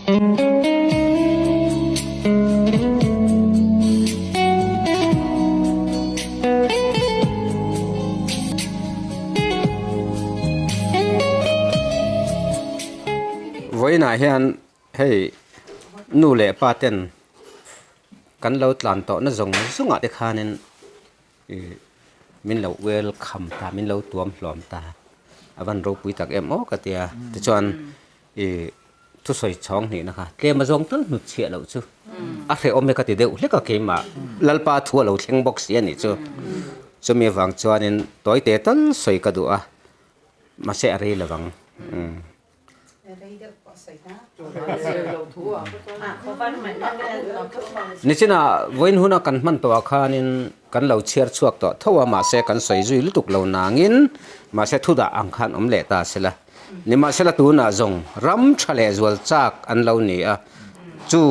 Vawiinah hian hei nu leh pa ten kan lo tlan tawh na zawng zawng ah te khanin ih min lo welcome ta min lo tuam hlawm ta a van ropui tak em aw ka tia tichuan ih thusawi chhawng hnihna kha tlem a zawng tal hnut chhiah loh chu a hrehawm e ka ti deuh hlek a keimah Lalpa thu a lo thleng bawk si a nih chu chumi avang chuanin tawi te tal sawi ka duh a mahse a rei lo vang umm. Nichinah vawiin huna kan hman tawhah khanin kan lo chhiar chhuak tawh tho a mahse kan sawi zui lutuk lo nangin mahse thu dah ang khan awm leh ta sela. Nimahsela tunah zawng ram tha leh zual chak an lo ni a, chu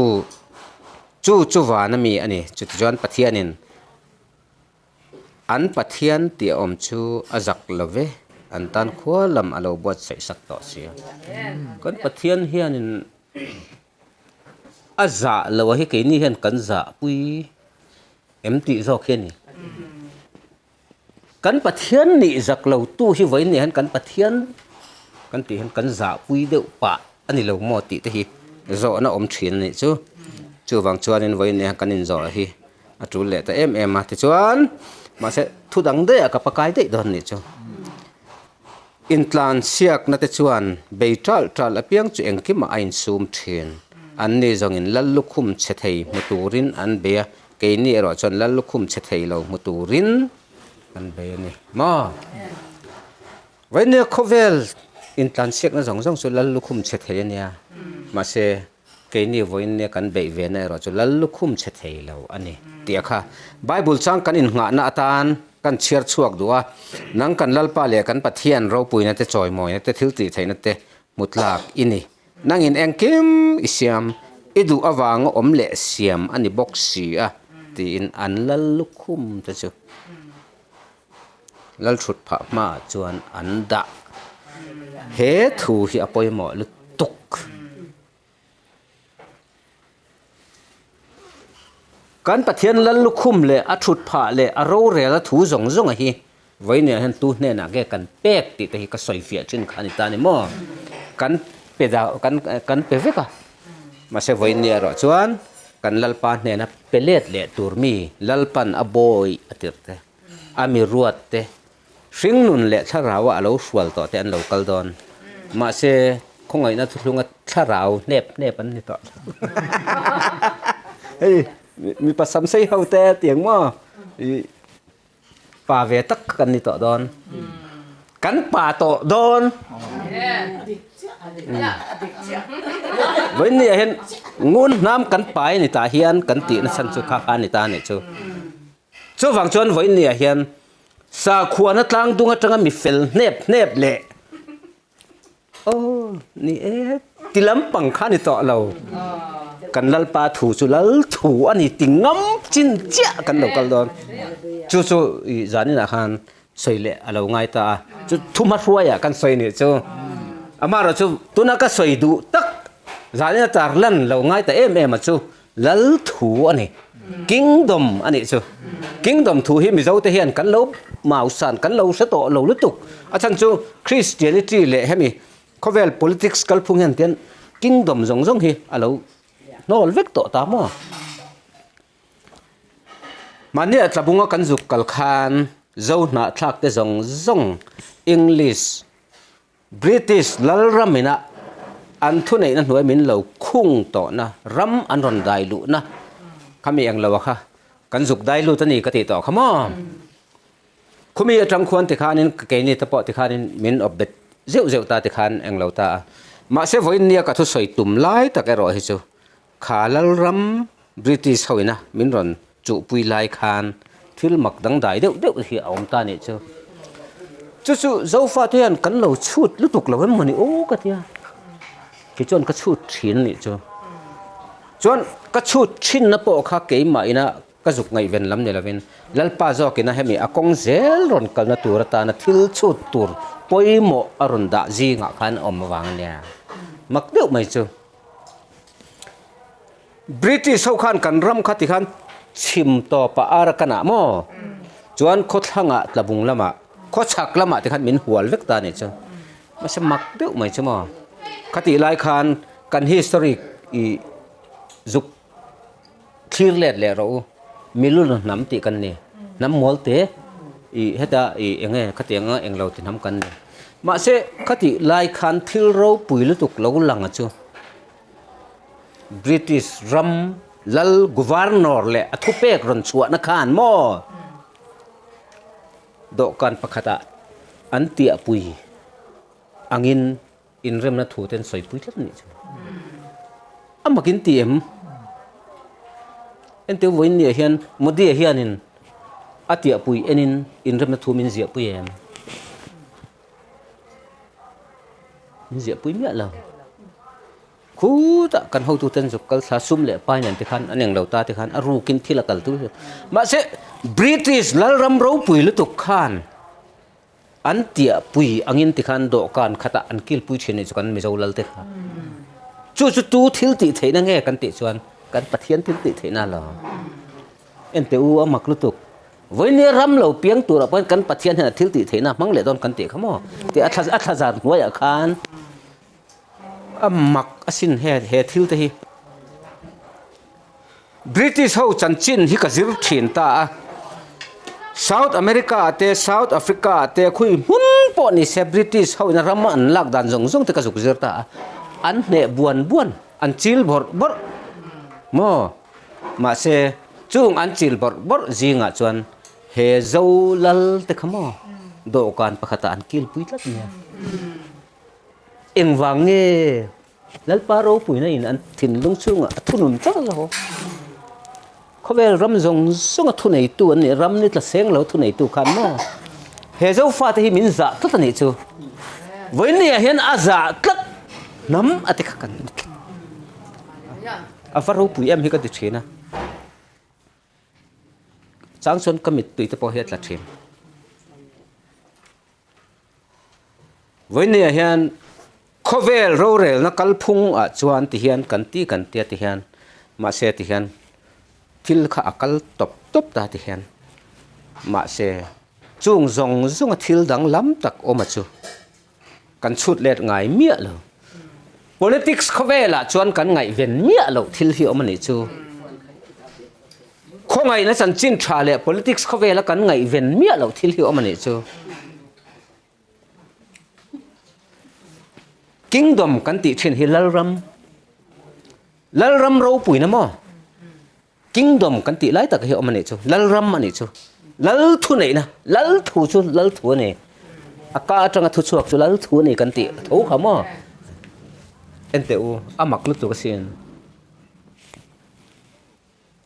chu chu van a mi a ni. Chutichuan Pathianin an Pathian tih a awm chu a zak lo ve, an tan khua lam a lo buatsaih sak tawh si a. Kan Pathian hianin a zah lo a hi keini hian kan zahpui em tih zawk hi a ni. Kan Pathian nih zak lo tu hi vawiin nih hian kan Pathian kan tih hian kan zahpui deuh pah a ni lo maw tih te hi zawhna awm thin a nih chu. Chuvang chuanin vawiin nih hian kan inzawh hi a tul leh ta em em a. Tichuan mahse thu dang daih ah ka pakai daih dawn a nih chu. Intlansiakna te chuan bei ṭalh ṭalh apiang chu engkimah a insum thin. Anni zawngin lal lukhum chhe thei hmu turin an bei a. Keini erawh chuan lal lukhum chhe thei lo hmu turin kan bei a ni maw? Vainia khawvel intlansiakna zawng zawng chu lal lukhum chhe thei a nia, mahse keini vawinia kan beih vena erawh chu lal lukhum chhe thei lo a ni tih a kha Bible chang kan innghahna atan kan chhiar chhuak duh a, nang kan Lalpa leh kan Pathian ropuina te chawimawina te thil tih theihna te hmu tlak i ni. Nangin engkim i siam, i duh avanga awm leh siam a ni bawk si a, tiin an lal lukhum te chu Lalthut phah hmaah chuan an dah. He thu hi a pawimawh lutuk. Kan Pathian lal lukhum leh a thut phah leh a rorel a thu zawng zawng a hi vawinia hian tu hnenah nge kan pek tih te hi ka sawi fiah thin kha a ni ta ni maw? Kan pe da kan kan pe vek a, mahse vawinia erawh chuan kan Lalpa hnena pe let leh tur mi Lalpan a bawi a tirh te, a mi ruat te, Hringnun leh thlarau a lo hrual tawh te an lo kal dawn. Mahse, khawngaihna thuthlunga thlarau hnep hnep an ni tawh. Hei, mipa samsei ho te tiang maw? I pa ve tak kan ni tawh dawn. Kan pa tawh dawn. Vawiin hian ngun hnam kan pai ni tah hian kan tihna chhan chu kha kha a ni ta a nih chu. Chuvang chuan vawiin niah hian sakhuana tlang dung atanga mi fel hnep hnep leh aw ni e ti lampang kha ni tawh lo. Kan Lalpa thu chu Lal thu a ni ti ngam chin chiah kan lo kal dawn. Chu chu i zaninah khan sawi leh a lo ngai ta a, chu thu hmahruaiah kan sawi nih chu. Amaherawhchu tuna ka sawi duh tak zanin a tarlan lo ngai ta em em a chu Lal thu a ni. Kingdom a nih chu. Kingdom thu hi Mizo te hian kan lo mausan, kan lo hre tawh lo lutuk. A chhan chu Christianity leh hemi khawvel politics kalphung hian tian Kingdom zawng zawng hi a lo hnawl vek tawh ta maw? Mahni a tlabunga kan zuk kal khan Zo hnahthlak te zawng zawng English British lalram ina an thuneihna hnuai min lo khung tawhna ram an rawn dai luhna khami eng lo a kha kan zuk dai lut a ni ka tih tawh kha maw? Khumi atang khuan tikhanin keini te pawh tikhanin min awp bet zeuh zeuh ta tikhan eng lo ta a. Mahse vawiin nia ka thusawi tum lai tak erawh hi chu kha lalram British ho ina min rawn chuhpui lai khan thil mak dangdai deuh deuh hi a awm ta nih chu. Chu chu Zofate hian kan lo chhut lutuk lo em mawni aw ka tia. Kei chuan ka chhut thin nih chu. Chuan ka chhut thinna pawh kha keimah ina ka zuk ngaihven lam ni lovin Lalpa zawkina hemi a kawng zel rawn kalna tur atana thil chhut tur pawimawh a rawn dah zingah khan a awm avang ania. Mak deuh mai chu. British ho khan kan ram kha tikhan chhim tawpah Arakan ah maw chuan khawthlangah Tlabung lamah khawchhak lamah tikhan min hual vek ta a nih chu. Mahse mak deuh mai chu maw. Khatih lai khan kan history ih zuk thlir let leh rawh u. Milun hnam tih kan ni. Hnam mual te ih heta ih eng nge khatiang anga englo ti hnam kan ni. Mahse khatih lai khan thil ropui lutuk lo lang a chu. British ram lal Governor leh a thupek rawn chhuahna khan maw dawhkan pakhatah an tiahpui angin inremna thu te an sawipui tlat a nih chu. A mak in ti em? Entir vawiin niah hian Modi-a hianin a tiahpui enin inremna thu min ziahpui em? Min ziahpui miah lo. Khutah kan hotuten zuk kal thla sum leh pai nen te khan an englo ta te khan a rukin thil a kal tur mahse British lalram ropui lutuk khan an tiahpui angin ti khan dawhkan khatah an kilpui thin anih chu kan Mizo lal te kha. Chu chu tu thil tih theihna nge kan tih chuan kan Pathian thil tih theihna lo. Enteh u a mak lutuk. Vawinia ram lo piang turah pawhin kan Pathian hian a thil tih theihna hmang leh dawn kan tih kha maw? Tih a thla a thla zar hnuaiah khan a mak asin he he thil te hi. British ho chanchin hi ka zir thin ta a. South America ah te South Africa ah te khui hmun pawh ni se British ho ina ram an lak dan zawng zawng te ka zuk zir ta a. An hneh buan buan an chil bawrh bawrh maw? Mahse, chung an chil bawrh bawrh zingah chuan he Zo lal te kha maw dawhkan pakhatah an kilpui tlat nia. Engvang nge Lalpa ropuina in an thinlung chungah a thunun tlat lo. Khawvel ram zawng zawnga thuneitu an nih, ram ni tla seng lo thuneitu khan maw he Zofa te hi min zah tlat a nih chu. Vawinia hian a zah tlat hnam a ti kha kan ni tlat. A va ropui em hi ka ti thin a, chang chuan ka mittui te pawh hi a tla thin. Vawinia hian khawvel rorelna kalphung ah chuan ti hian kan ti kan tia ti hian mahse ti hian thil kha a kal tawp tawp ta ti hian mahse chung zawng zawng a thil danglam tak awm a chu. Kan chhut let ngai miah lo. Politics khawvelah chuan kan ngaihven miah loh thil hi awm a nih chu. Khawngaihna chanchin tha leh politics khawvela kan ngaihven miah loh thil hi awm a nih chu. Kingdom kan tih thin hi Lalram, Lalram ropuina maw? Kingdom kan tih lai tak hi awm a nih chu, Lalram a nih chu, Lal thu neihna, Lal thu chu Lal thu a ni, a ka atanga thu chhuak chu Lal thu a ni kan tih tho kha maw? Enteh u, a mak lutuk asin.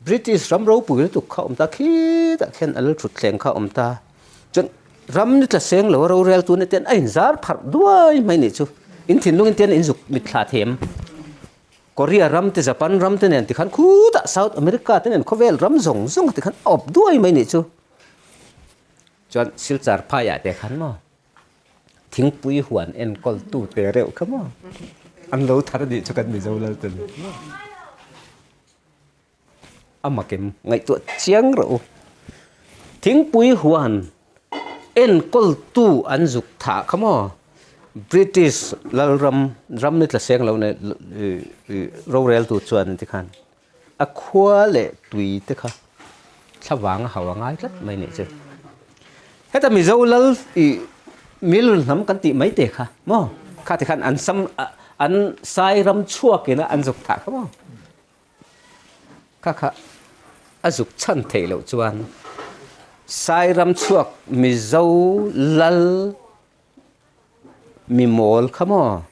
British ram ropui lutuk kha awm ta, khitah khian a lal thutthleng kha awm ta, chuan ram ni tla seng lo a rorel tun atan a inzar pharh duai mai nih chu, in thinlung in tian in zuk mitthla them. Korea ram te Japan ram te nen tikhan khutah South America te nen khawvel ram zawng zawng tikhan a awp duai mai nih chu. Chuan Silchar phaiah te khan maw thingpui huan enkawl tu te reuh kha maw an lo thar anih chu kan Mizo lal te ni. A makim ngaihtuah chiang rawh u. Thingpui huan enkawltu an zuk thah kha maw? British lalram ram ni tla seng lo nei roreltu chuan tikhan a khua leh tui te kha thlavang a hau a ngai tlat mai nih chu. Heta Mizo lal ih milun hnam kan tih mai te kha maw? Kha tikhan an sam an sai ram chhuakin an zuk thah kha maw? Kha kha a zuk chhan theih loh chuan Sairam chhuak Mizo lal mi mawl kha maw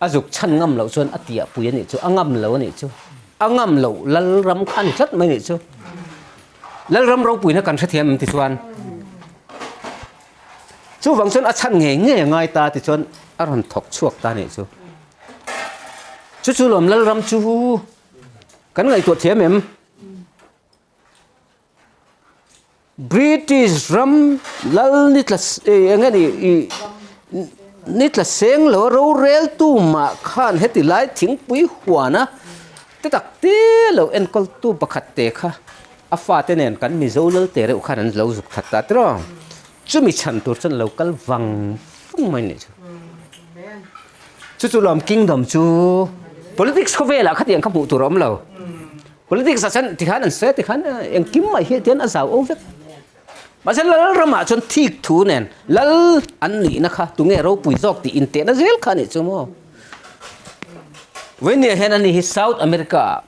a zuk chhan ngam loh chuan a tiah pui a nih chu, a ngam lo a nih chu, a ngam loh lalram kha a ni tlat mai a nih chu. Lalram ropuina kan hrethiam em tichuan chuvang chuan a chhan ngei ngei a ngai ta tichuan a rawn thawk chhuak ta a nih chu. Chu chu lawm Lalram chu kan ngaihtuah thiam em? British ram lal ni tla eng nge ni i ni tla seng lo roreltu mah khan heti lai thingpui huana. Te tak te lo enkawltu pakhat te kha a fate nen kan Mizo lal te reuh khan an lo zuk that ta tiraw? Chumi chhan tur chuan lo kal vang vang mai nih chu. Chu chu lawm kingdom chu politics khawvelah khatiang kha hmuh tur a awm lo. Politics ah chuan tikhan an sawi a tikhan engkim mai hi tian a zau o vek. Mahse lal ramah chuan thik thu nen lal an nihna kha tunge ropui zawk tih intehna zel kha a nih chu maw. Vawinia hian ani hi South America ah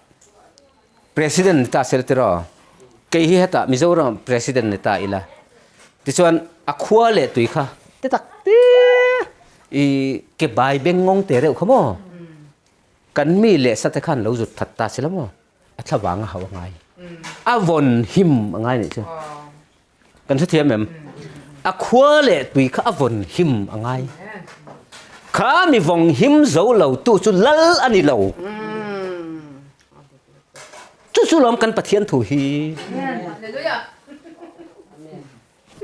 President ni ta se la tiraw? Kei hi hetah Mizoram President ni ta ila. Tichuan a khua leh tui kha te tak te i ke bai beng ngawng te reuh kha maw? Kan mi leh sa te khan lo zut that ta si la maw? A thlavang a hau a ngai. A vawn him a ngai nih chu. Kan hrethiam em? A khua leh tui kha a vawn him a ngai. Kha mi vawng him zo lo tu chu lal a ni lo. Chu chu lawm kan Pathian thu hi.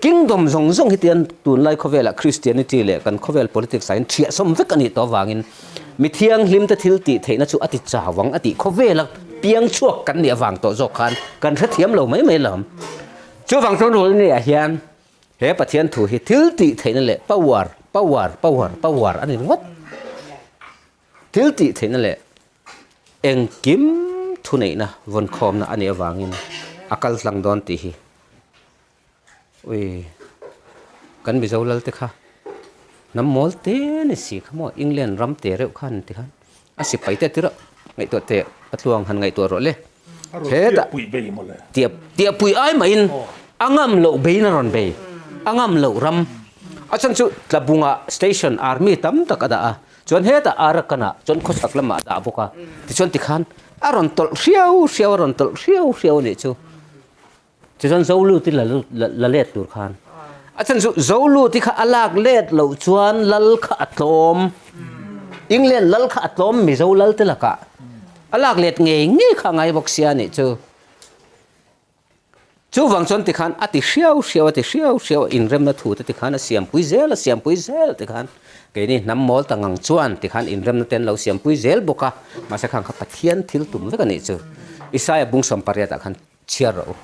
Kingdom zawng zawng hi tian tunlai khawvelah Christianity leh kan khawvel politics ah hian ṭhiahsawm vek a nih tawh avangin mi thianghlimte thil tih theihna chu a ti chau ang a tih khawvela piang chhuak kan nih avang tawh zawk khan kan hrethiam lo mai mai lo. Chuvang chuan Rualni ah hian he Pathian thu hi thil tih theihna leh power, power, power, power a ni ringawt. Thil tih theihna leh engkim thuneihna vawnkhawmna a nih avangin a kal tlang dawn tih hi Ui, kan Mizo lal te kha hnam mawl te ni si kha maw England ram te reuh khan ti khan a sipai te tirah ngaihtuah teh patluang han ngaihtuah rawh le. Hetah tiah tiah pui ai mahin a ngam loh bein a rawn bei a ngam loh ram a chhan chu Tlabungah station army tam tak a dah a chuan hetah Arakan-ah chuan khawchhak lamah a dah bawk a tichuan tikhan a rawn tawlh hriau hriau a rawn tawlh hriau hriau a nih chu. Tichuan Zoluti la la let tur khan a chhan chu Zoluti kha a lak let loh chuan lal kha a tlawm England lal kha a tlawm Mizo lal te lakah a lak let ngei ngei kha a ngai bawk sia nih chu. Chuvang chuan tikhan a ti hriau hriau a ti hriau hriau a inremna thu te tikhan a siampui zel a siampui zel tikhan keini hnam mawl ta ngang chuan tikhan inremna te an lo siampui zel bawk a mahse khang kha Pathian thil tum vek a nih chu. Isaia bung 18 ah khan Chhiar rawh u.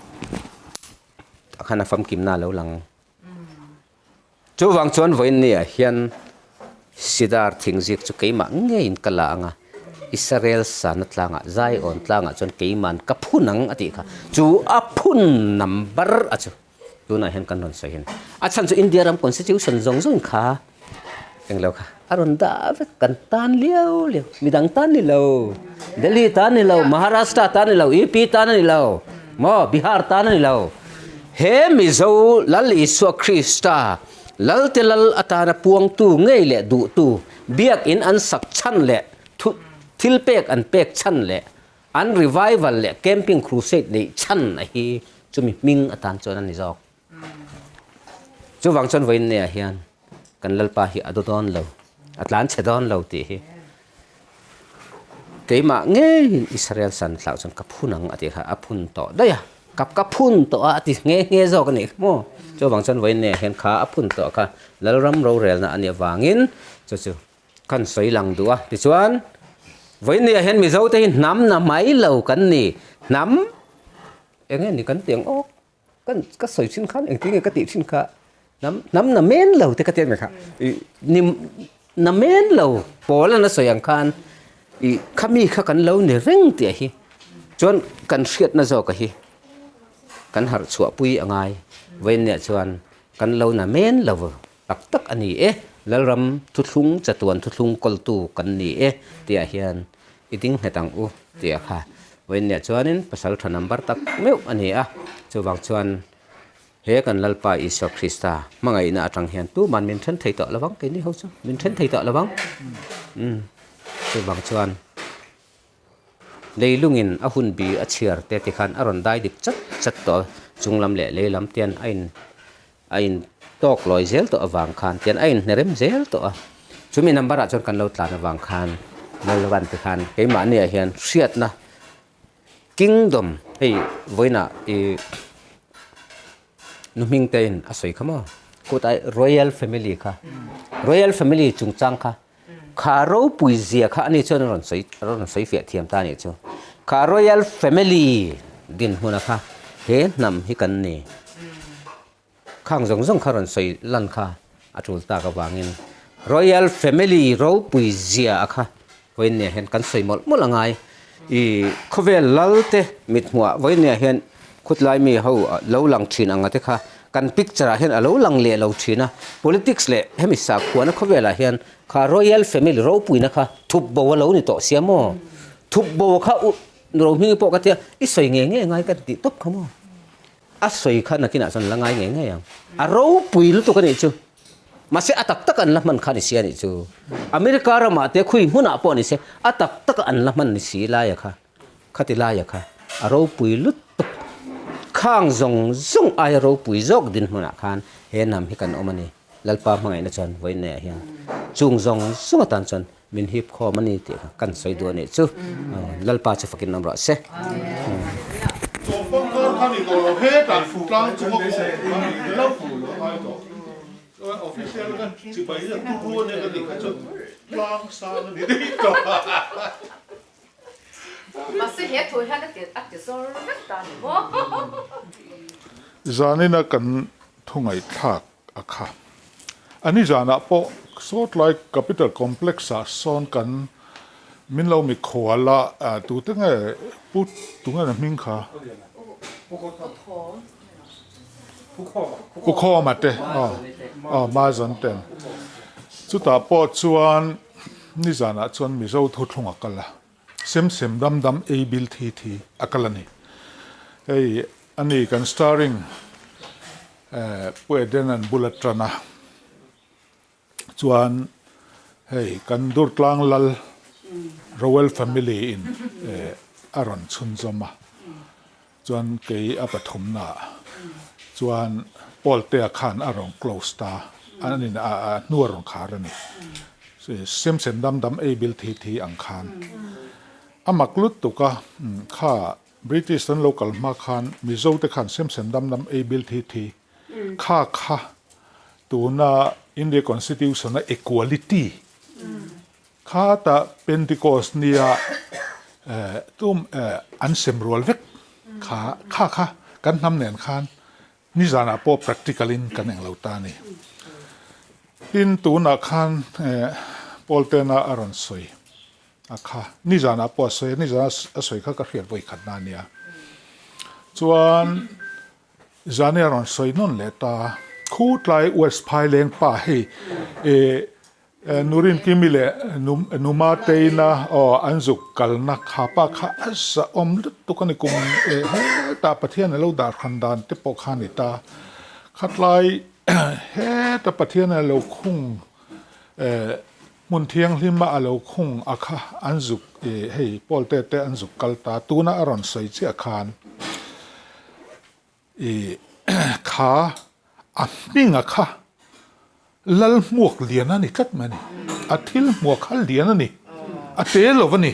Tah khan a famkimna a lo lang. Chuvang chuan vawiinniah hian Sidar thingzik chu keimah ngeiin ka la ang a, Israel sana tlangah, Zion tlangah chuan keima'n ka phun ang a tih kha. Chu a phun number a chu tunah hian kan rawn sawi hin. A chhan chu India ram constitution zawng zawng kha Englo kha a rawn dah vek kan tan liau liau midang tan ni lo Delhi tan ni lo Maharashtra tan ni lo UP tan a ni lo maw Bihar tan a ni lo he Mizo Lal Isua Krista Lalte Lal atana puangtu ngei leh duhtu biakin an sak chhan leh thu thil pek an pek chhan leh an revival leh camping crusade neih chhan a hi chumi hming atan chuan a ni zawk. Chuvang chuan vawiin neah hian kan Lalpa hi a do dawn lo, a tlan chhe dawn lo tih hi keimah ngeiin Israel san thlah chuan ka phun ang a tih kha a phun tawh daih a, ka ka phun tawh a a ti nghe nghe zawk a nih kha maw. Chuvang chuan vawiin neah hian kha a phun tawh kha Lalram rorelna a nih avangin chu chu kan sawi lang duh a. Tichuan vawiin neah hian Mizote hi hnam na mai lo kan ni, hnam eng nge ni kan ti ang aw. Kan ka sawi thin khan engtin nge ka tih thin kha hnam hnam na men lo te ka ti a kha i ni na men lo pawl an a sawi ang khan i khami kha kan lo ni reng tih a hi chuan kan hriatna zawk a hi kan harh chhuah pui a ngai vawiinniah chuan kan lo na men lo tak tak a ni e Lalram thuthlung chatuan thuthlung kawltu kan ni e tih ah hian I ding nghet ang u tih a kha. Vawiinniah chuanin pasal tha number tak meuh a ni a, chuvang chuan he kan Lalpa Isua Krista hmangaihna atang hian tuman min then thei tawh lovang keini ho chu min then thei tawh lovang. Umm chuvang chuan leilungin a hun bi a chhiar te tikhan a rawn dai dik chat chat tawh a, chunglam leh leilam te hian a in A in tawk lawi zel tawh avang khan tian a in hnerem zel tawh a, chumi number ah chuan kan lo tlan avang khan Lalvan te khan keimahni ah hian hriatna kingdom hei vawiinah ih nu hming te in a sawi kha maw kut ah royal family kha royal family chungchang kha kha ropui zia kha ani chuan a rawn sawi a rawn sawi fiah thiam ta anih chu. Kha Royal Family dinhmuna kha he hnam hi kan ni. Khang zawng zawng kha rawn sawi lan kha a tul tak avangin Royal Family ropui zia a kha vawiinniah hian kan sawi mawlh mawlh a ngai. I khawvel lal te mithmuhah vawiinniah hian khutlai mi ho lo lang thin anga te kha kan picture ah hian a lo lang leh lo thin a. Politics leh hemi sakhuana khawvelah hian kha Royal Family ropuina kha thup bo a lo ni tawh sia maw? Thup bo kha u Rohmingi pawh ka tia i sawi ngei ngei ngai ka tih tawp kha maw? A sawi kha nakinah chuan la ngai ngei ngei ang. A ropui lutuk a nih chu. Mahse a tak tak an la hman kha ni si a nih chu. America ramah te khui hmunah pawh ni se a tak tak an la hman ni si laia kha, khati laia kha a ropui lutuk. Khang zawng zawng aia ropui zawk dinhmunah khan he hnam hi kan awm a ni. Lalpa hmangaihna chuan vawiinneah hian chung zawng zawng atan chuan Min hip khawm a ni tih kha kan sawi duh a nih chu. Lalpa chu fakin awm rawh se. Chawngpang kar kha ni tawh lo hetah tlang chunga kawh kha ni lo ngai tawh. Official ka chibai a turu a nia ka tih kha chu tlang sang a ni daih tawh. Mahse he thu hian a ti zawr vek ta ni maw. Zanina kan thu ngaihthlak a kha. A nizanah pawh sawtlai Capital Complex ah sawn kan min lo mikhual a, tute nge Pu tunge na hming kha? Pu Khawma te aw aw Mazawn ten. Chutah pawh chuan nizanah chuan Mizo thuthlung a kal a, sem sem dam dam ei bil thi thi a kal a ni. Hei ani kan starring Pu Edenan bul a tan a, chuan hei kan Durtlang lal Rowell family in a rawn chhunzawm a, chuan kei a pathumna ah chuan Pawltea khan a rawn close ta, an in a hnu a rawn khar a ni, sem sem dam dam ei bil thi thi ang khan a mak lutuk a, kha British an lo kal hma khan Mizo te khan sem sem dam dam ei bil thi thi kha kha tuna India Constitution a equality kha ta Pentecost nia tum an sem rual vek kha kha kha kan hnam nen khan nizanah pawh practical in kan englo ta a ni. Tin tunah khan Paul Tena a rawn sawi. A kha, nizanah pawh a sawi a, nizan a sawi kha ka hriat vawi khat na ania. Chuan zani a rawn sawi nawn leh ta, khu tlai West Phaileng pa hei eh Nurin Kimi leh Numa Teina aw an zuk kalna kha pa kha a zahawm lutuk a ni kum eh hetah Pathian a lo dah hran dan te pawh kha a ni ta. Khatlai heta Pathian a lo khung eh Hmun thianghlima a lo khung a kha an zuk i hei Pawlte te an zuk kal ta tuna a rawn sawi chiah khan i kha a hming a kha lal hmuak lian a ni tlat mai a ni a thil hmuak kha lian a ni a te lo a ni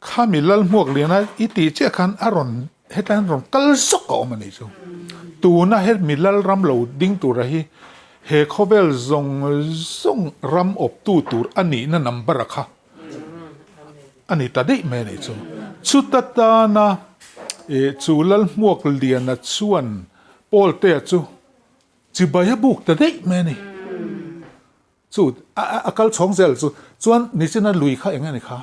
Khami Lalhmuakliana i tih chiah khan a rawn hetlai hian rawn kal zawk a awm a nih chu. Tuna hemi Lalram lo ding tura hi he khawvel zawng zawng ram awptu tur a nihna number a kha a ni ta daih mai a nih chu. Chuta tana chu Lalhmuakliana chuan Pawltea chu chibai a buk ta daih mai a ni. Chu a kal chhawng zel chu chuan nichina lui kha eng nge ni kha?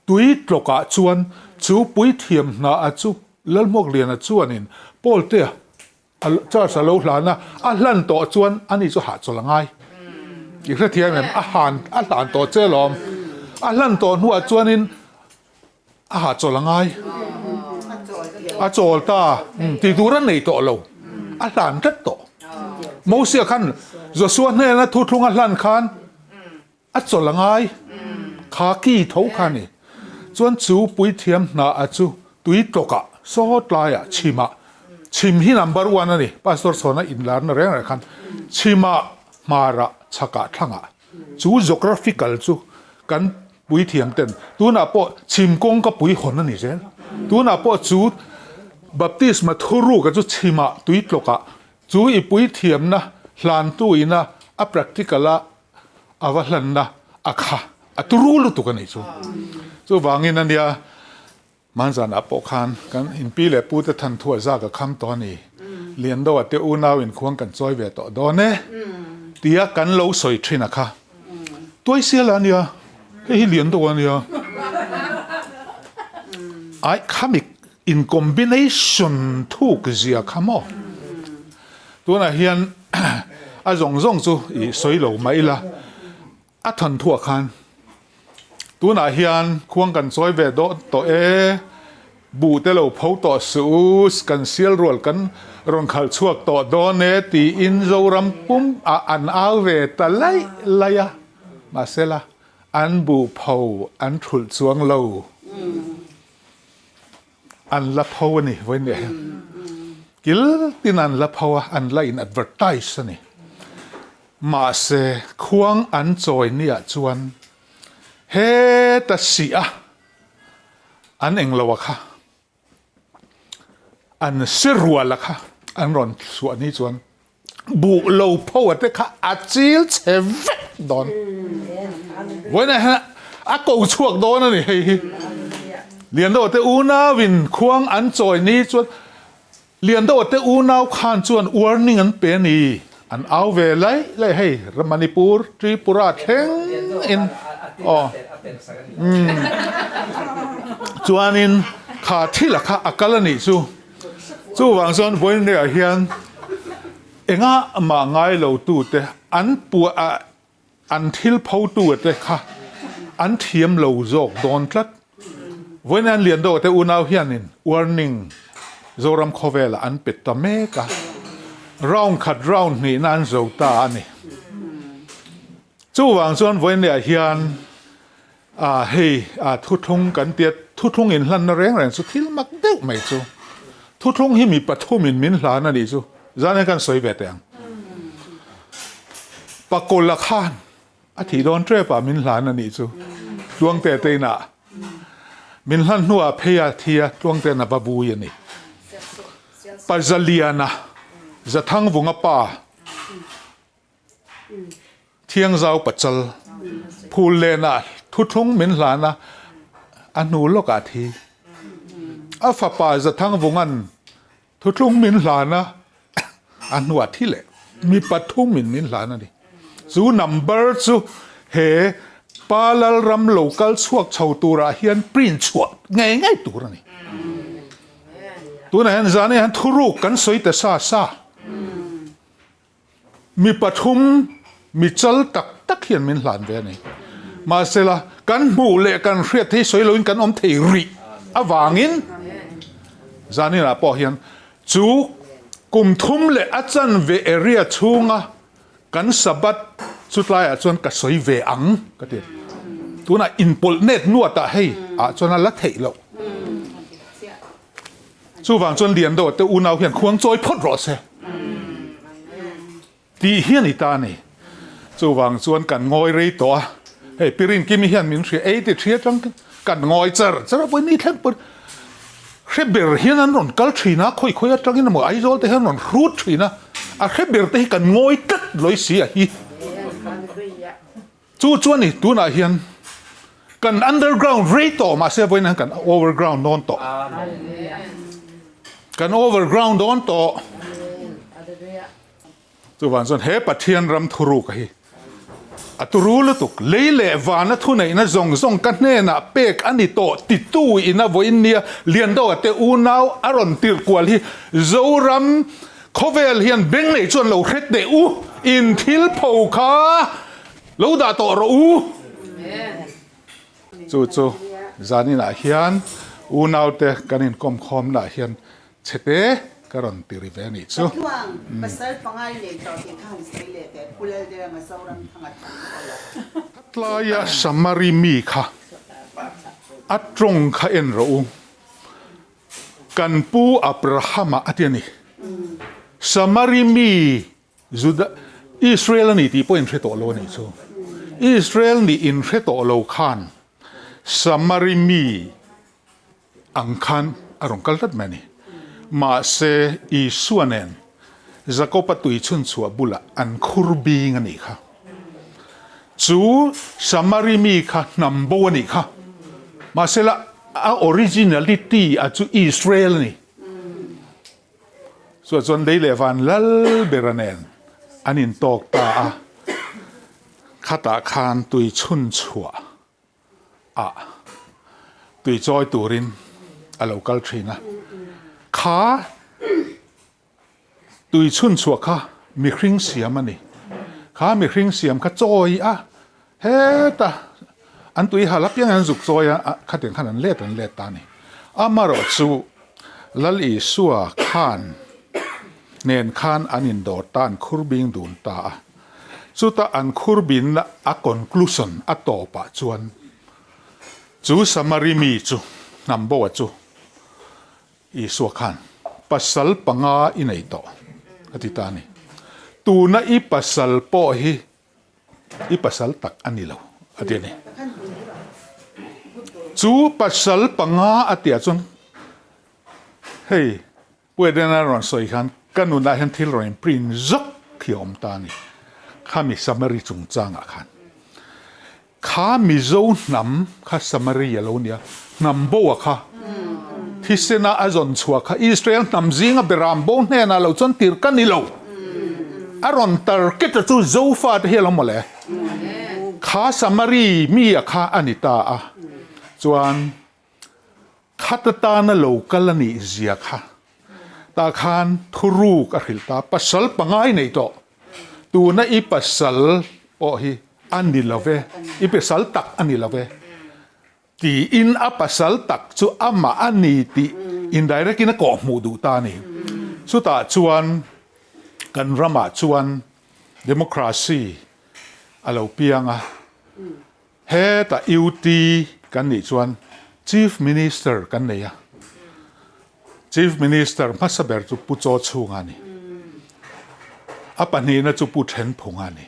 Tui tlawkah chuan chu puithiam hna a chu Lalhmuakliana chuanin Pawltea a charge a lo hlan a, a hlan tawh chuan ani chu hahchawlh a ngai. I hrethiam em? A han a hlan tawh che alawm. A hlan tawh hnuah chuanin A hahchawl a ngai. A chawl ta. Tih tur a nei tawh lo. A hlan tlat tawh. Mosia khan Joshua hnena thuthlung a hlan khan a chawl a ngai. Kha ki tho kha a ni. Chuan chu puithiam hna a chu tui tlawkah sawtlaiah chhimah chhim hi number one a ni. Pastor Chhawna inlarna reng reng khan chhimah hmarah chhakah thlangah Chu geographical chu kan puithiam ten tunah pawh chhim kawng ka pui hawn a ni zel. Tunah pawh chu baptisma thuruk a chu chhimah tui tlawkah chu i puithiamna hlantu ina a practical a a va hlanna a kha a turu lutuk a nih chu. Chuvangin a nia. Hmanzanah pawh khan kan inpi leh pute than thu a zak a kham tawh a ni. Liandoa te unau inkhuang kan chawi ve tawh dawn e tia kan lo sawi thin a kha. Tuaisiala a nia, hei hi Liandoa a nia. Ai khami in combination thuk zia kha maw? Tunah hian a zawng zawng chu i sawi lo mah ila. A than thuah khan tunah hian khuang kan chawi ve dawt tawh e, buh te lo pho tawh suh u, kan sial rual kan rawn khalh chhuak tawh dawn e tiin Zoram pum ah an au ve ta laih laih a, mahsela an buh pho an thulh chuang lo. An la pho a ni vawiin leh hian kil tin an la pho a, an la in advertise a ni. Mahse khuang an chawi niah chuan heta sih a an englo a kha, an si rual a kha an rawn chhuah ni chuan Buh lo pho a te kha a chil chhe vek dawn. Vawiinah hian a ko chhuak dawn a ni hei hi. Liandoa te unauin khuang an chawi ni chuan Liandoa te unau khan chuan warning an pe a ni. An au ve laih laih hei Manipur, Tripura thleng in aw. Chuanin kha thil a kha a kal a nih chu. Chuvang chuan vawiinriah hian enga mah ngai lo tute an puah a an thil pho tu te kha an thiam lo zawk dawn tlat. Vawiin an lian deuh te unau hianin warning Zoram khawvelah an pe ta mek a, round khat round hnihna an zo ta a ni. Chuvang chuan vawiinriah hian A, hei, a, thuthlung kan tia, thuthlung inhlanna reng reng chu thil mak deuh mai chu. Thuthlung hi mi pathumin min hlan a nih chu zan hian kan sawi ve teh ang. Pakawla khan a thih dawn tep ah min hlan a nih chu Tluangte te inah. Min hlan hnuah phei a thi a, Tluangte'n a va vui a ni. Pazaliana, Zathangvunga pa, Thiangzau pachal phul lenah thuthlung min hlan a, a hnu lawkah thi. A fapa Zathangvunga'n thuthlung min hlan a, a hnuah thi leh mi pathumin min hlan a ni. Chu number chu he Pa Lalram lo kal chhuak chho turah hian print chhuah ngei ngei tur a ni. Tunah hian zan hian thuruk kan sawi ta sa sa. Mi pathum, mi chal tak tak hian min hlan ve a ni. Mahsela, kan hmuh leh kan hriat thei sawi loin kan awm thei rih avangin zaninah pawh hian chu kum thum leh a chanve area chhunga kan Sabbath chu tlaiah chuan ka sawi ve ang ka ti. Tunah inpawlh net nuatah hei ah chuan a la theih loh. Chuvang chuan Liando te unau hian khuang chawi phawt rawh se tih hi a ni ta a ni. Chuvang chuan kan ngawi rei tawh a, hei Pi Rinkimi hian min hria ei ti ṭhi aṭang kan ngawi char char a, vawi ni thleng pawn hre ber hian an rawn kal ṭhin a, khawi khawi aṭangin emaw Aizawl te hian an rawn hrut ṭhin a, a hre ber te hi kan ngawi tlat lawi si a hi. Chu chuan i tunah hian kan underground rei tawh mahse vawiin hian kan overground dawn tawh. Kan overground dawn tawh. Chuvang chuan he Pathian ram thuruk hi a turu lutuk lei leh vana thuneihna zawng zawng ka hnenah pek a ni tawh titu ina vawiin nia Liandoa te unau a rawn tirh kual hi Zoram Khawvel hian beng nei chuan lo hre teh u, in thil pho kha lo dah tawh rawh u. Chu chu zaninah hian unaute kan inkawm khawmnaah hian chhete ka rawn ti ri ve a nih chu. Patluang, pasal pangai nei tawh tih kha han sawi leh teh, Pu Laldenga Zoram Thanga than aw la. Tlaia Samari mi kha a tawng kha en rawh u. Kan pu Abrahama a ti a ni. Samari mi Juda, Israel a ni tih pawh inhre tawh lo a nih chu. Israel nih inhre tawh lo khan Samari mi ang khan a rawn kal tlat mai a ni. Mahse Isua nen Jakoba tui chhunchhuah bulah an khur bing a nih kha. Chu Samari mi kha hnam bo a nih kha. Mahsela. A originality a chu Israel a ni. Chua chuan lei leh van lal bera nen an intawk ta a, khatah khan tui chhun chhuah ah tui chawi turin a lo kal thin a. Kha Tui chhun chhuah kha mihring siam a ni. Kha mihring siam kha chawi a, heta an tui hal apiang an zuk chawi a, khatiang khan an let an let ta a ni. Amarawh chu Lal Isua khan nen khan an indawr ta, an khur bing dun ta a. Chuta an khur binna a conclusion a tawpah chuan chu Samari mi chu, hnam boa chu, Isua khan, Pasal panga i nei tawh, a ti ta a ni. Tuna i pasal pawh hi i pasal tak a ni lo, a ti a ni. Chu pasal panga a tihah chuan, hei, Pu Edena rawn sawi khan ka nunah hian thil rawn inprint zawk hi a awm ta a ni, khami Samari chungchangah khan. Kha Mizo hnam kha Samari a lo nia, hnam bo a kha. Thisena a zawn chhuah kha Israel hnam zinga beram bo hnenah lo chuan tir ka ni lo. A rawn target a chu Zofa te hi a lo mawle. Kha Samari mi a kha a ni ta a. Chuan Khat atana lo kal a nih zia kha tah khan thuruk a hrilh ta, pasal pangai nei tawh, tuna i pasal pawh hi a ni lo ve, i pasal tak a ni lo ve tiin a pasal tak chu amah a ni tih indirect in a kawhhmuh duh ta a ni. Chutah chuan kan ramah chuan democracy a lo piang a. Heta UT kan nih chuan Chief Minister kan nei a, Chief Minister hmasa ber chu Pu Chaw Chhunga a ni. A pahnihna chu Pu Thenphunga a ni.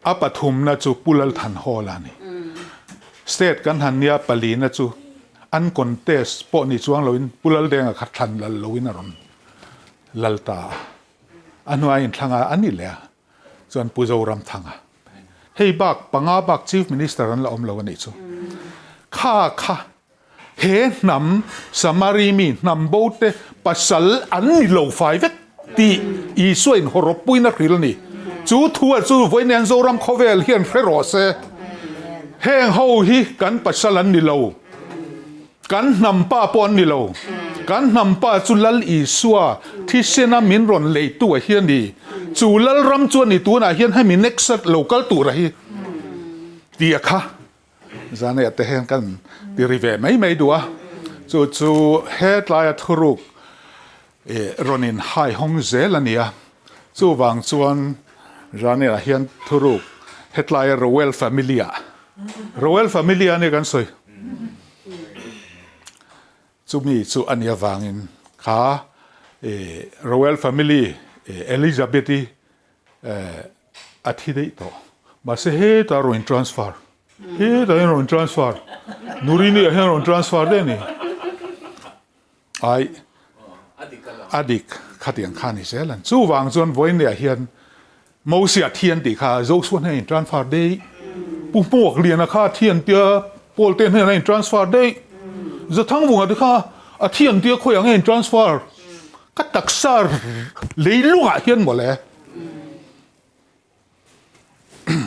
A pathumna chu Pu Lalthanhawla a ni. State kan han nia palina chu an contest pawh ni chuang loin Pu Laldenga kha thlan lal loin a rawn lal ta a. A hnuai inthlanga a ni leh a. Chuan Pu Zoramthanga, hei bak panga bak Chief Minister an la awm lo a nih chu. Kha kha he hnam Samari mi hnam bo te pasal an ni lo fai vek tih Isua in hawrawppuiin a hril a ni. Chu thu a chu vawiin Zoram khawvel hian hre rawh se. Heng ho hi kan pasal an ni lo. Kan hnam pa pawh an ni lo. Kan hnam pa chu Lal Isua thisena min rawn leitu a hi a ni. Chu Lal ram chu a ni tunah hian hemi next a lo kal tur a hi tih a kha. Zanei te hian kan ti ri ve mai mai duh a. Chu chu hetlaia thuruk rawn in hai hawng zel a ni a. Chuvang chuan Zanei ah hian thuruk hetlaia Royal family ah Royal family a nia kan sawi. Chumi chu a nih avangin kha Royal family Elizabeth-i a thi daih tawh. Mahse hetah rawn transfer, hetah hian rawn transfer, Nurini-ah hian rawn transfer daih a ni. Ai, a dik khatiang kha a ni zel ang. Chuvang chuan vawiinniah hian Mosia thi an tih kha Joshua hnenah in transfer daih, Pu Hmuak Liana kha a thi an tia Paul te hnenah in transfer daih, Zathangvunga te kha a thi an tia khawiah nge in transfer? Ka taksa leilungah hian mawle.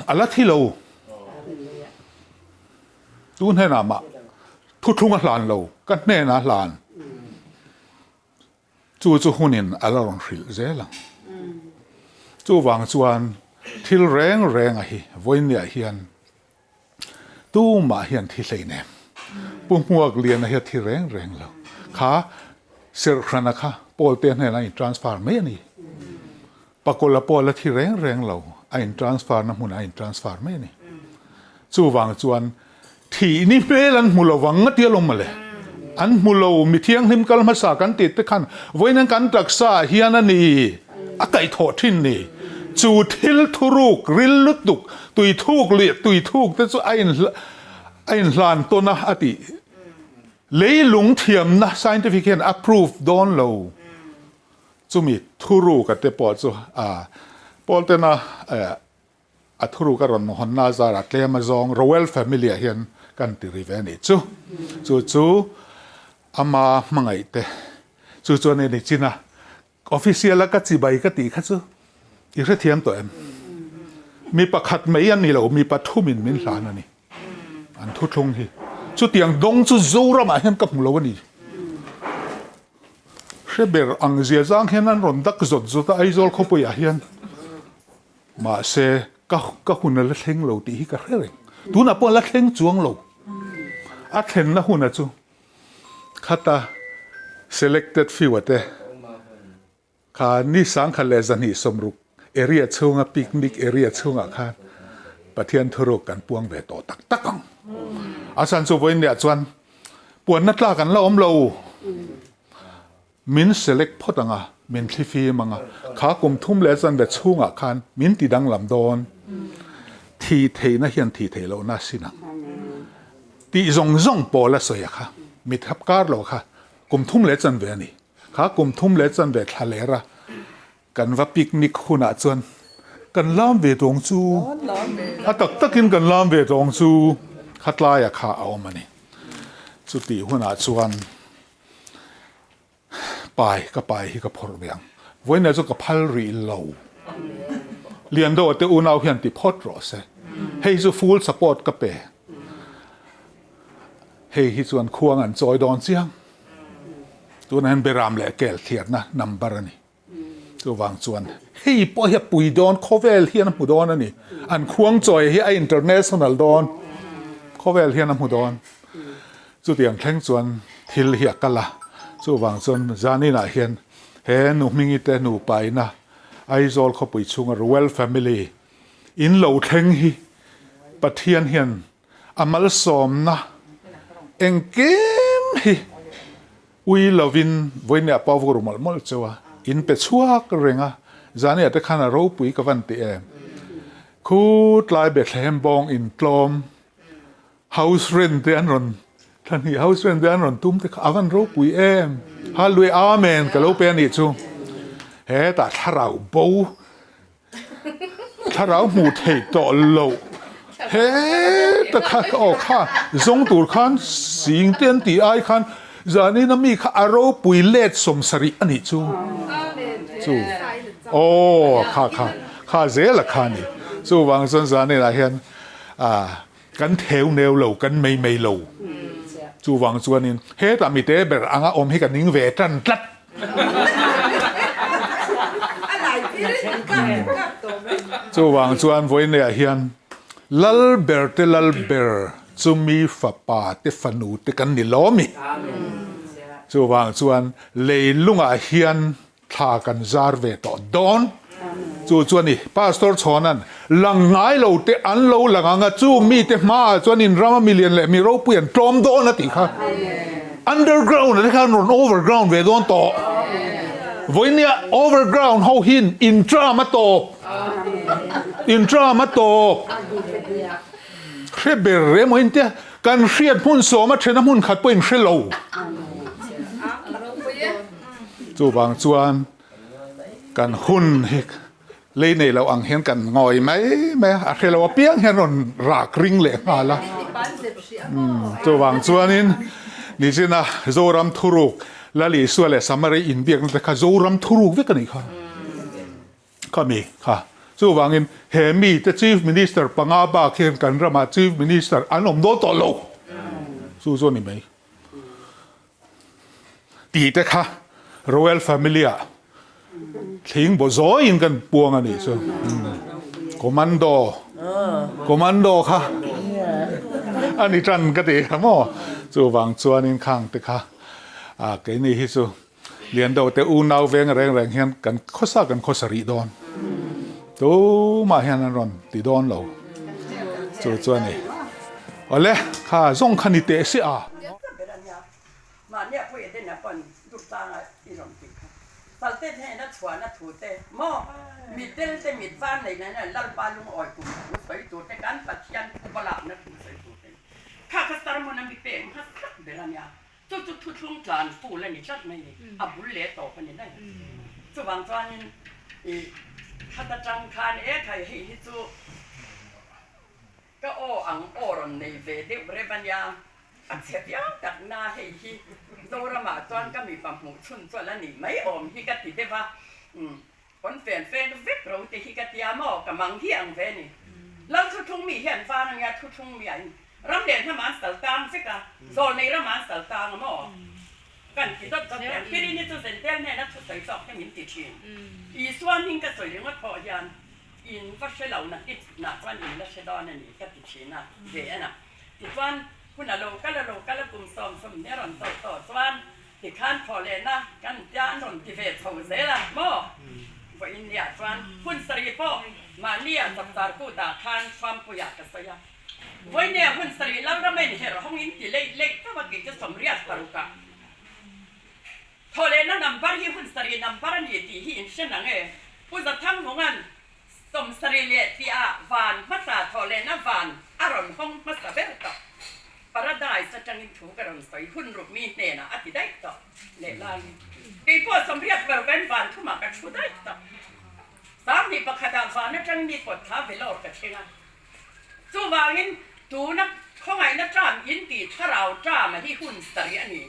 A la thi lo. Tu hnenah mah thuthlung a hlan lo, ka hnenah a hlan. Chu chu hunin a la rawn hrilh zel ang. Chuvang chuan thil reng reng a hi vawiinniah hian tumah hian thi hlei nem. Pu Hmuak Liana hi a thi reng reng lo. Kha Serhhrana kha Pawlte hnenah a in transfer mai a ni. Pakawla pawh a la thi reng reng lo, a in transfer na hmunah a in transfer mai a ni. Chuvang chuan thih ni hmel an hmu lo vang nga tia lawm mawle. An hmu lo, mi thianghlim kal hmasa kan tih te khan vawiin kan taksa ah hian a ni, a kaihthawh thin ni. Chu thil thuruk ril lutuk, tui thuk leh tui thuk te chu a in a in hlan tawn a a tih. Leilung thiamna scientific hian a proof dawn lo. Chumi thuruka te pawh chu a Paultena a thuruka rawn hawnna zarah tlem azawng Royal family ah hian kan ti ri ve a nih chu. Chu chu ama hmangaih te chu chuan e ni chin a official a ka chibai ka tih kha chu i hrethiam tawh em? Mi pakhat mai a ni lo, mi pathumin min hlan a ni. An thuthlung hi chutiang dawng chu Zoramah hian ka hmu lo a ni. Hre ber ang zia zang hian an rawn dak zawt zawt a Aizawl khawpuiah hian. Mahse, ka ka hun a la thleng lo tih hi ka hre reng. Tunah pawh a la thleng chuang lo. A thlenna huna chu khata selected few a te kha ni sangkhat leh zahnih sawmruk area chhunga picnic area chhungah khan Pathian thuruk kan puang ve tawh tak tak ang. A chhan chu vawiinniah chuan puanna tlak an la awm lo. Min select phawt ang a, min thlifim ang a, kha kum thum leh zanve chhungah khan min ti danglam dawn. Thi theihna hian thi theih lohna a sin ang. Tih zawng zawng pawl a sawi a kha, mit hap kar lo kha kum thum leh chanve a ni. Kha kum thum leh chanve thla ler a, kan va picnic hunah chuan kan lam ve tawng chu, a tak takin kan lam ve tawng chu khatlaia kha a awm a ni. Chutih hunah chuan. Pai, ka pai hi ka phawrh ve ang. Vawiinah chu ka phal rih lo. Liandoa te unau hian ti phawt rawh se. Hei chu full support ka pe. Hei hi chuan khuang an chawi dawn chiang. Tunah hian Beram leh Kel thliarna number a ni. Chuvang chuan hei pawh hi a pui dawn, khawvel hian a hmu dawn a ni. An khuangchawi hi a international dawn, khawvel hian a hmu dawn. Chutiang thleng chuan thil hi a kal a, chuvang chuan zaninah hian he nu hmingi te nupaina Aizawl khawpui chhunga Royal Family in lo thleng hi Pathian hian a malsawmna engkim hi Ui lovin vawinia pawh vur mawlh mawlh cheu a, in pe chhuak reng a, zaniah te khan a ropui ka van ti em. Khu tlai Bethlehem bawng in tlawm house rent te an rawn thlahnih house rent te an rawn tum te kha a van ropui em. Hallelujah Amen ka lo pe a nih chu. Hetah thlarau bo Thlarau hmuh theih tawh loh heta kha aw kha zawng tur khan sing te an tih ai khan zanin a mi kha a ropui let sawmsarih a nih chu chu aw kha kha kha zel a kha a ni chuvang chuan zanin ah hian ah kan theu neu lo kan mei mei lo chuvang chuanin hetah mite ber anga awm hi ka ning ve tan tlat. Chuvang chuan vawineah hian Lal ber te Lal ber chumi fapa te fanu te kan ni lo mi. Chuvang chuan leilungah hian thla kan zar ve tawh dawn. Chu chu a ni. Pastor Chhawna'n lang ngai lo te an lo lang ang a, chu mite hmaah chuan in rama milian leh mi ropui an tlawm dawn a tih kha. Underground a te khan rawn overground ve dawn tawh. Vawinia overground ho hian in tram a tawp. In tram a tawp. Hre ber rem awin tia kan hriat hmun sawm a thena hmun khat pawh in hre lo. Chuvang chuan Kan hun hi lei nei lo ang hian kan ngawi mai mai a, a hre lo apiang hian rawn rak ring leh nghal a. Chuvang chuanin nichina Zoram thuruk Lal Isua leh Samari inbiakna te kha Zoram thuruk vek a nih kha. Kha mi kha. Chuvangin he mite Chief Minister panga bak hian kan ramah Chief Minister an awm dawn tawh lo. Chu chu a ni mai. Tih te kha Royal Family ah thling baw zawiin kan puang a nih chu. Commando Commando kha a ni tan ka ti kha maw. Chuvang chuanin khang te kha keini hi chu Liando te unau veng reng reng hian kan khawsa kan khawsa rih dawn. Tumah hian an rawn ti dawn lo. Chu chu a ni. Awle, kha zawng kha ni teh si a. Mahnia pawh Edena pawn Durtlanga i rawn tih kha. Salte hnena chhuahna thu te maw mit tel te mit var nei nena Lalpa lungawi kum thu sawi tur te kan Pathian thu va lakna thu sawi tur te kha kha sermon a mi pek hmasak ber a nia. Chu chu thuthlung tlan ful a ni tlat mai ni, a bul leh tawp a ni daih. Chuvang chuanin i khat atang khan e khai hei hi chu. Ka aw ang aw rawn nei ve deuh reuh a nia. A chhe viau tak na hei hi Zoramah chuan ka mipa hmuh chhun chuan a nih mai awm hi ka ti deuh a. Umm pawn fen fen vek ro te hi ka tia maw ka mang hi ang ve ni. Lal thuthlung mi hian vang a nia thuthlung mi ah in ram leh hnam ah an sal tang vek a, zawlnei ram ah an sal tang a maw? Kan ti dawt dawt em? Pirini chu Zentel hnena thusawi zawk hi min ti thin. Isua hming ka sawi ringawt pawh hian in va hre lo na ti nah chuan in la hre dawn a ni ka ti thin a, ve a na. Tichuan hun a lo kal a lo kal a kum 70 a rawn tawh tawh chuan tikhan thawh lehna kan tia an rawn ti ve chho zel a maw? Vawiin niah chuan hun sarih pawh mahnia chapchar kutah khan Thuampuiah ka sawi a. Vawinia hun sarih Lalrama inherh hawng in ti leih leih chauh a kei chu 86 ah thawh lehna number hi hun sarih number a ni tih hi in hre nang e. Pu Zathangvunga'n 70 leh tihah van hmasa thawh lehna van a rawn hawng hmasa ber tawh. Paradise atangin thu ka rawn sawi hun ruk mi hnenah a ti daih tawh lehlaiin kei pawh 86 in van thumah ka thu daih tawh. 21 ah van atang mi pawt thla velawr ka thleng a. Chuvangin tuna khawngaihna ṭam in tih thlarau ṭama hi hun sarih a ni.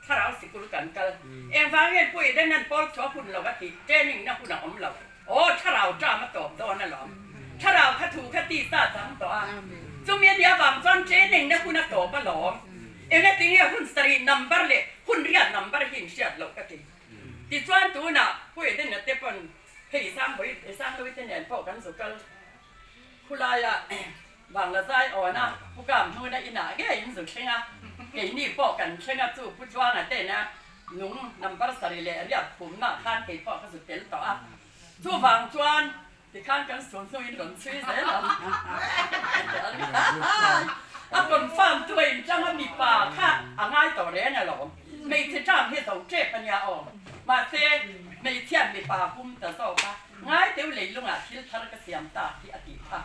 Thlarau sikul kan kal. Engvang nge Pu Edenan pawl chhuah hun lo a tih? Training na hun a awm lo. Aw thlarau ṭam a tawp dawn alawm. Thlarau kha thu kha tisa chang tawh a. Chumi a nih avang chuan training na hun a tawp alawm. Engatinge hun sarih number leh hun riat number hi in hriat loh ka ti. Tichuan tunah Pu Edena te pawn hei Sangbawi Sangluite nen pawh kan zu kal. Khulaia Bangla zai awna Pu Kam hnuna inah ngei in zu thleng a, keini pawh kan thleng a, chu Pu Tluanga tena nung number sarih leh riat khumna khan kei pawh ka zu tel tawh a, chuvang chuan tikhan kan sun hnu in rawn chhui zel ang a confirm tu a inṭang a mipa kha a ngai tawh reng alawm, hmeichhe ṭang hi zo ṭep a nia aw, mahse hmeichhiat mipa hum ta zawk a. Ngai teu leilungah thil thar ka siam ta hi a tih kha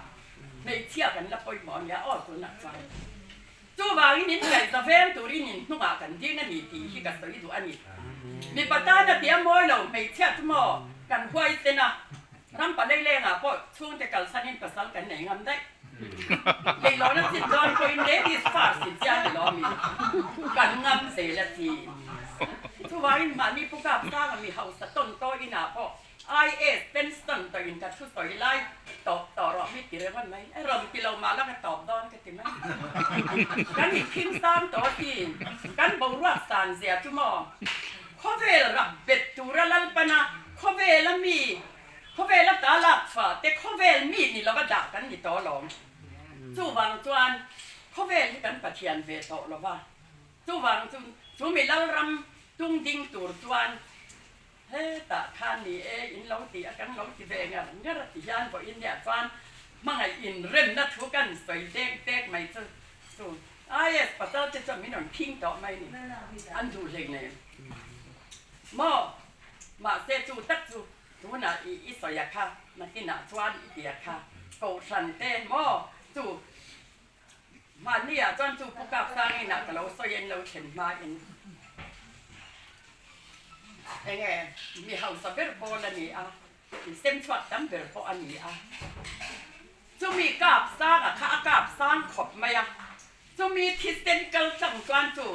hmeichhia kan la pawimawh a nia aw tunah chuan. Chuvangin in ngaihza veng turin in hnungah kan ding a ni tih hi ka sawi duh a ni. Mipa tana tia mawi lo hmeichhia chu maw kan huaisen a, ram paleilengah pawh chhungte kalsanin pasal kan nei ngam daih. Leilawna chin dawn pawhin ladies first in chiang ni lawm in kan ngam zel a ti. Chuvangin mahni pu kap sanga mi hausa tawn taw inah pawh IAS pension tawh in ka thu sawi lai tawp tawh rawh mi ti ringawt mai. E rawn ti lo mah la ka tawp dawn ka ti mai. Kan i khing sang tawh asin. Kan boruak san zia chu maw? Khawvel rap bet tura Lalpana khawvela mi, khawvela ta lak chhuah te khawvel mi ni lova dah kan ni tawh alawm. Chuvang chuan khawvel hi kan Pathian ve tawh lova. Chuvang chu chu mi Lalram tung ding tur chuan Hetah khan ni e, in lo ti a, kan lo ti ve ngar ngar a ti hian vawiin nia chuan hmangaih inremna thu kan sawi dek dek mai chu chu IAS pasal te chuan min rawn phing tawh mai ni, an duh hlei nei maw? Mahse chu tak chu tunah i i sawi a kha, nakinah chuan i ti a kha, kohhran te maw chu Mahniah chuan chu Pu Kap Sang inah ka lo sawi en lo thlen hmain enge mi hausa ber pawl a ni a, insem chhuak tam ber pawh a ni a. Chumi Kap Sanga kha a kap sang khawp mai a, chumi thisen kal tlang chuan chu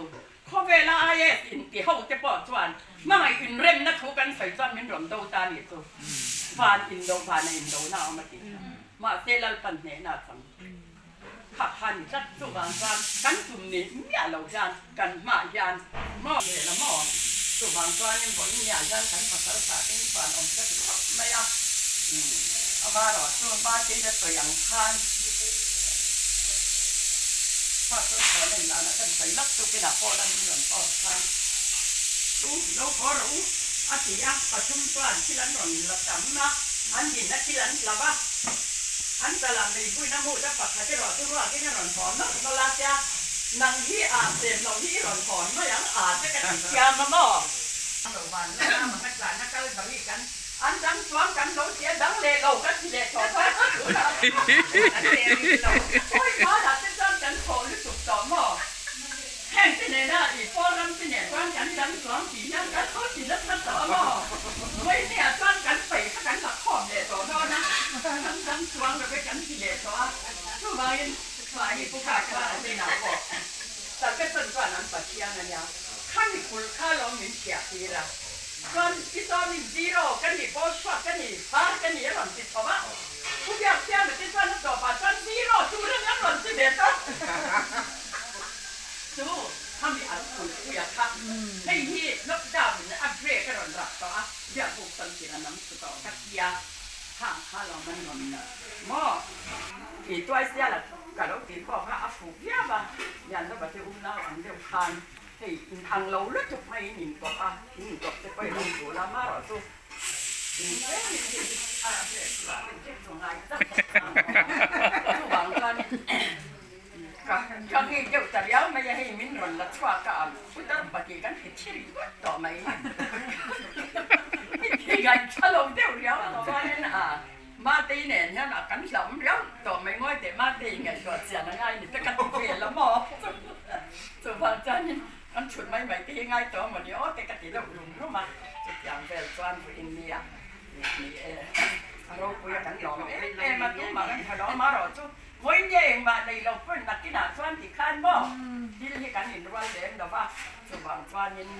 khawvela IAS inti ho te pawh chuan hmangaih inremna thu kan sawi chuan min rawn do ta a nih chu. Van indo vana indona a awm a tih kha. Mahse Lalpan hnehna a chang. Kha kha ni tlat chuvang chuan kan tum ni miah lo hian kan hmah hian maw leh la maw chuvang chuanin vawiin niah hian kan pasal tha te hi chuan awm tlat khawp mai a a varawh chu Martin a sawi ang khan pa chu thawn a inlahna kan sawi lak tukin ah pawh la min rawn post khan u lo haw rawh u a ti a pathum chuan thil an rawn la tam a an dinna thil an la va. An chalah meipuina hmuh ta pakhat erawh chu ruakin a rawn hawn nawlh nawlh a tia, Nang hi a sem loh hi i rawn hawn mai ang a te ka ti thiam a maw? Lo van lawk a, manga tlanna Kalvari kan an dang chuang kan lo ti a, dang leh lo ka ti leh tawh ta chu tunah kan leh rih lo. Awi hmanah te chuan kan thawh lutuk tawh maw? Heng te nena i pawl ram te nen chuan kan dang chuang tih hian kan lo ti nasa tawh a maw? Vawinia chuan kan paih kha kan la khawm leh tawh dawn a, kan dang chuang lo ve kan ti leh tawh a, chuvangin. chiang a nia. Khami kulh kha lawm min hriah tir a. Chuan i sawmin zero ka ni, pawl chhuak ka ni, phar ka ni a rawn ti chho a. Pu Biaksiama te chuan a tawpah chuan zero tur a ni a rawn ti ve ta. Chu khami an kulh puia kha hei hi lockdown in a break a rawn rak tawh a, biakbuk chuan tir a nam thlu tawh ka tia. Khang kha lawm an rawn maw? I tuai siala ka lo ti pawh kha a fuh viau a, Lianlova te unau ang deuh khan hei in ang lo lutuk maiin in kawp a, in inkawp te pawh i lo tul a, marawh chu in tlem in hi a hreh chhuah deuh deuh chu ngai tak ang awm a, chuvang chuan ka ka ngei deuh ta riau mai a, hei min rawn la chhuak a, putar pahnih kan hre thi ringawt tawh mai, i ngaihthla lo deuh riau tawh chuanin a. Matei nen hian a kan hlauhawm riau tawh mai ngawi teh Matei ngaihtuah chian a ngai ni te ka ti vel a maw? Chuvang chuanin kan thut mai mai te hi ngai tawh amaw ni aw te ka ti deuh rum rum a, chutiang vel chuan vawiin nia ni e a ropui a kan lawm em em a tumah kan tha lawm erawh chu vawiin nia engmah nei lo pawn nakinah chuan tikhan maw thil hi kan inrual lem lo va, chuvang chuanin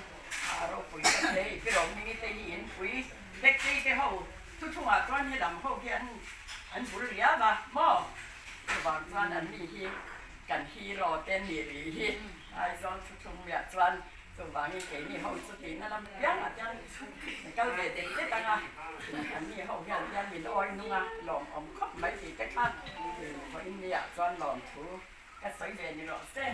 a ropui ka ti hei pi Rohmingi te hi inpui Betty te ho Thu chungah chuan he lam ho hi an an bul riau a maw? Chuvang chuan an ni hi kan hero te nih rih hi Aizawl thu chung miah chuan chuvangin keini ho chu tihna lam piangah hian kal ve det det anga an ni ho hian hian min awi nung a lawmawm khawp mai tih te kha vawiin niah chuan lawmthu ka sawi ve ni rawh se.